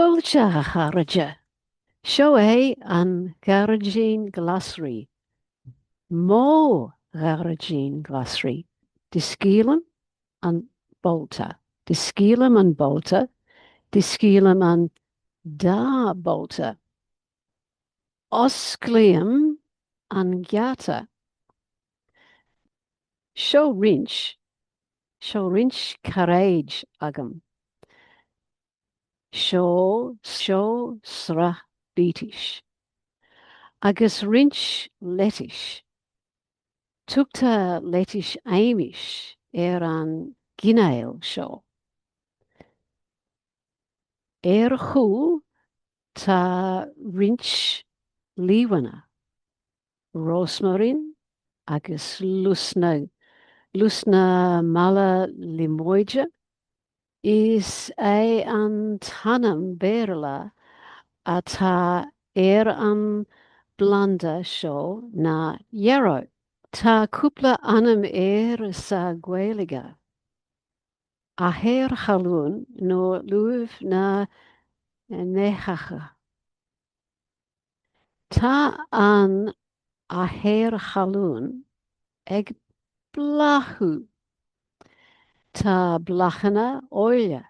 Fáilte, a chairde! Seo é an gairdín glasraí. Mo ghairdín glasraí. Díscaoilim an bolta. Díscaoilim an bolta. Díscaoilim an dá bolta. Osclaím an geata. Seo roinnt, seo roinnt cairéid agam. Seo, seo sraith bitis. Agus roinnt leitis. Tugtar leitis Amish ar an gcineál seo. Ar a chúl tá roinnt luibheanna, rósmairín agus lus na, lus na meala liomóide. Is é an t-ainm Béarla atá ar an bplanda seo ná yarrow. Tá cúpla ainm air sa Ghaeilge. Athair Thalún nó Luibh na nDéithe. Tá an Athair Thalún ag bláthú. Tá bláthanna áille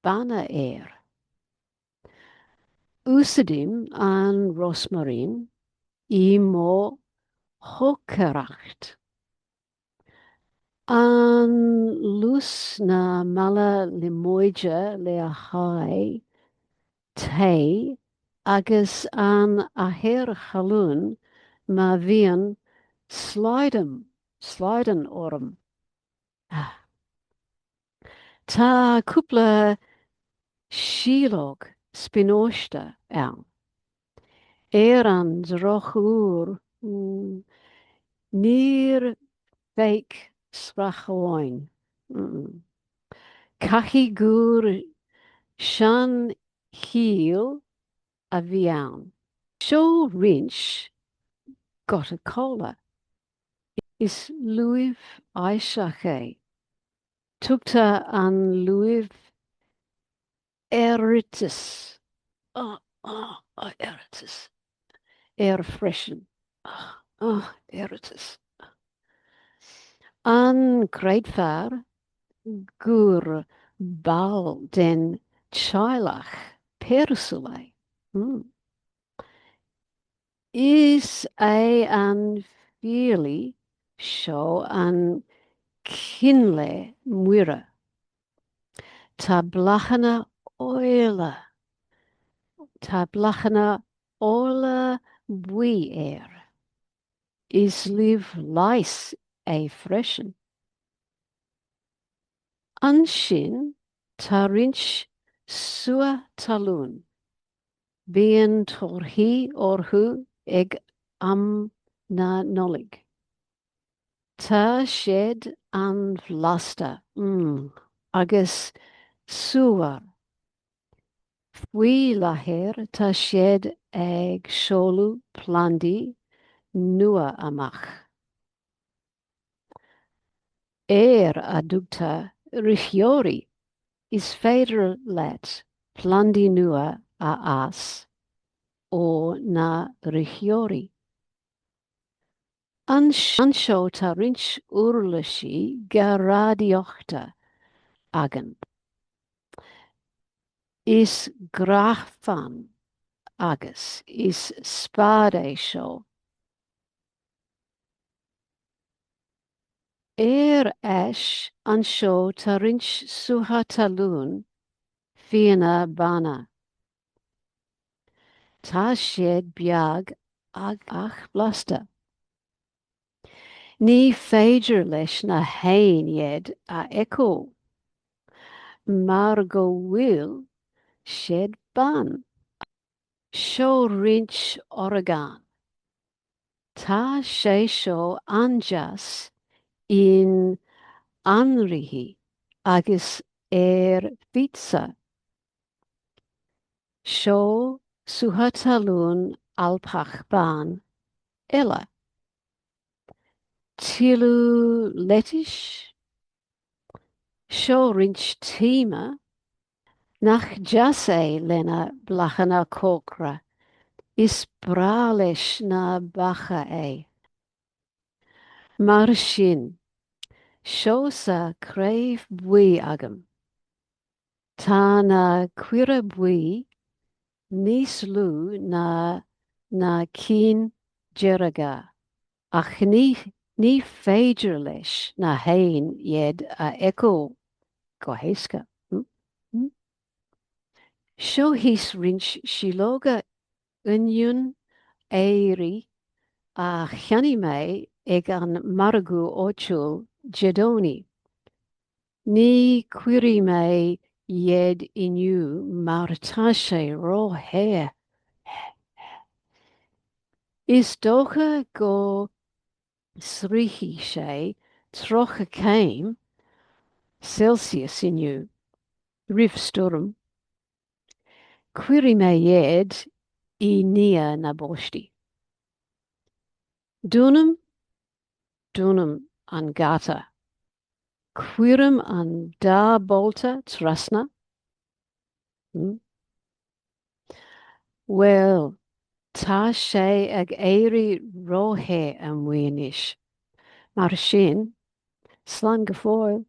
bána air. Úsáidim an rósmairín i mo chócaireacht. An lus na meala liomóide le haghaidh tae agus an athair thalún má bhíonn slaghdán, slaghdán orm. Tá cúpla síológ spionáiste ann. Ar an drochuair, níor bheadh sraith amháin. Caithfidh gur seanshíol a bhí ann. Seo roinnt Gotu Kola. Is luibh Áiseach é. Tugtar an luibh Aeritis, Aeritis, air freisin, Aeritis. An gcreidfear gur ball den teaghlach péarsail é? Is é an fiailí seo an coinnle Muire. Tá bláthanna áille, tá bláthanna áille buí air. Is luibh leighis é freisin. Ansin tá roinnt sugha talún. Bíonn torthaí orthu ag am na Nollag. Tá siad an-bhlasta, mm, agus súmhar. Faoi láthair tá siad ag seoladh plandaí nua amach. Ar a dtugtar ritheoirí, is féidir leat plandaí nua a fhás ó na ritheoirí. Anseo tá roinnt uirlisí garraíodóireachta againn. Is grafán agus is spád é seo. Ar ais anseo tá roinnt sútha talún fiáine bána. Tá siad beag ach blasta. Ní féidir leis na héin iad a fheiceáil mar go bhfuil siad bán. Seo roinnt orgán. Tá sé seo an-deas in anraithí agus ar phíotsa. Seo sútha talún Alpach bán eile. Tuilleadh leitis. Seo roinnt tím. Nach deas é lena bláthanna corcra? Is breá leis na beacha é. Mar sin, seo sa craobh buí agam. Tá na caora buí níos lú ná na cinn dearga ach ní ní féidir leis na héin iad a fheiceáil go héasca. Seo thíos roinnt síológa oinniún aeraigh a cheannaigh mé ag an margadh áitiúil Dé Domhnaigh. Ní chuirfidh mé iad inniu mar tá sé ró-the. Is dócha go sroichfidh sé 30 céim Celsius inniu, roimh stoirm. Cuirfidh mé iad i ndiaidh na báistí. Dúnaim Dúnaim an geata. Cuirim an dá bolta trasna. Bhuel, tá sé ag éirí róthe amuigh anois. Mar sin, slán go fóill.